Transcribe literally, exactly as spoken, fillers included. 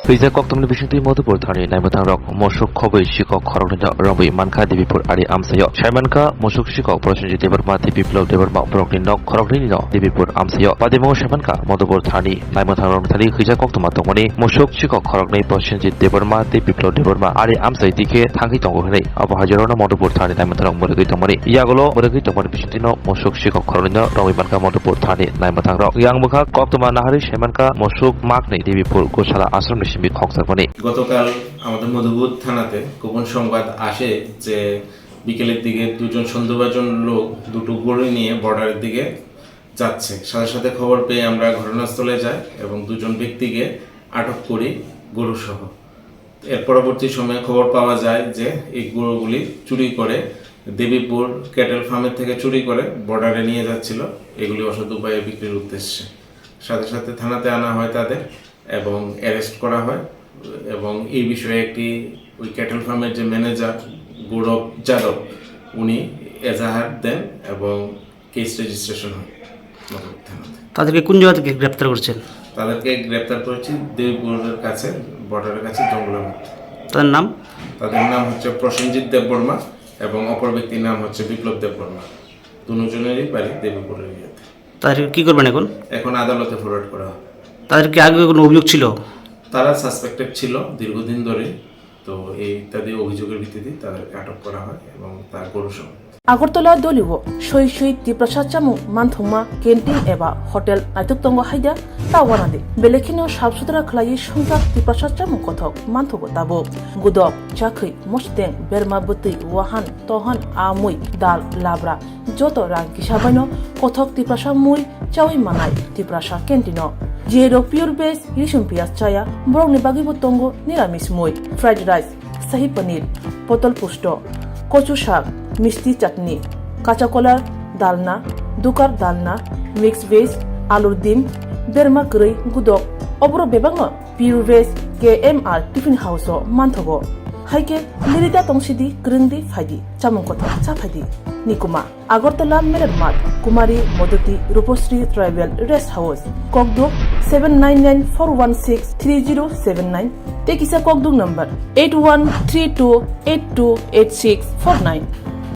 Rijak koktwmani bisingtwi Madhupur thani naimwthangrok mosuk khobwi sikok khoroknwino romwi mankha Debipur ari amsaio. Saimankha mosuk sikok Prosenjit Debbarma tei Biplop Debbarma borokni nok khoroknwino Debipur amsaio. Padimungo saimankha Madhupur thani naimwthangrokni thani rijak koktwma tongmani mosuk sikok khoroknwi Prosenjit Debbarma tei Biplop Debbarma ari amsai dikhe thangwi tongo hwnwi. Abo hajarorno Madhupur thani naimwthangrok mwrwgwi tongmani. Yagulo mwrwgwi tongmani bisingtwino mosuk sikok khoroknwino romwi mankha Madhupur thani naimwthangrok. Yang bwkha koktwma naharwi saimankha mosuk makni Debipur Gosala ashramni simi khokjakmani. গতকাল আমাদের মধুপুর থানাতে গোপন সংবাদ আসে যে বিকেলের দিকে দুজন সন্দেহভাজন লোক দুটো গরু নিয়ে বর্ডারের দিকে যাচ্ছে। সাথে সাথে খবর পেয়ে আমরা ঘটনাস্থলে যাই এবং দুজন ব্যক্তিকে আটক করি গরু সহ। এর পরবর্তী সময়ে খবর পাওয়া যায় যে এই গরুগুলি চুরি করে দেবীপুর ক্যাটেল ফার্মের থেকে চুরি করে বর্ডারে নিয়ে যাচ্ছিল, এগুলি অসৎ উপায়ে বিক্রির উদ্দেশ্যে। সাথে সাথে থানাতে আনা হয় তাদের এবং অ্যারেস্ট করা হয় এবং এই বিষয়ে একটি ওই ক্যাটেল ফার্মের যে ম্যানেজার গৌরব যাদব, উনি এজাহার দেন এবং কেস রেজিস্ট্রেশন হয় মধুপুর থানাতে। তাদেরকে কোন জায়গা থেকে গ্রেপ্তার করছেন? তাদেরকে গ্রেপ্তার করেছি দেবীপুরের কাছে, বর্ডারের কাছে জঙ্গলের মধ্যে। তাদের নাম? তাদের নাম হচ্ছে প্রসেনজিৎ দেববর্মা এবং অপর ব্যক্তির নাম হচ্ছে বিপ্লব দেববর্মা। দুজনেরই বাড়ি দেবীপুরের ইয়েতে। তাদেরকে কি করবেন এখন? এখন আদালতে ফরওয়ার্ড করা হবে। তাদের কি আগে কোনো অভিযোগ ছিল? তারা সাসপেক্টেড ছিল দীর্ঘদিন ধরে, তো এই ইত্যাদি অভিযোগের ভিত্তিতে তাদেরকে আটক করা হয় এবং তার গরু সহ। আগরতলা দলিও সই সই তিপ্রাসা চামুং manthokma canteen eba hotel naithok tongo haida ta wanadi. Belekheno sap sutra khlaiwi songjak tiprasa chamung kothok manthogo tabuk. Gudok, chakhwi, mosteng, berma bwtwi, wahan, tohan, amui, dal, labra, joto rang kisa baino kothok tiprasa mui chawi manai tiprasa canteen-o. Jero pure veg, risum piyaj chaya, borokni bagwibo tongo niramis mui, fried rice, sahi paneer, potol pusto, kochu sak, misti chutney, kacha kolar dalna, dukar dalna, mix veg, alur dim, berma kwrwi, gudok, oborok bebakno Pure Veg K M R Tiffin House-o manthogo. Haikhe lirida tongsidi, kwrwngdi phaidi, chamung kothok cha phaidi. Nikuma. Agartala Merer Math, Kumari Modoti Rupasri Tribal Rest House, Kokduk seven nine nine four one six three zero seven nine, tei kisa Kokduk number eight one three two eight two eight six four nine.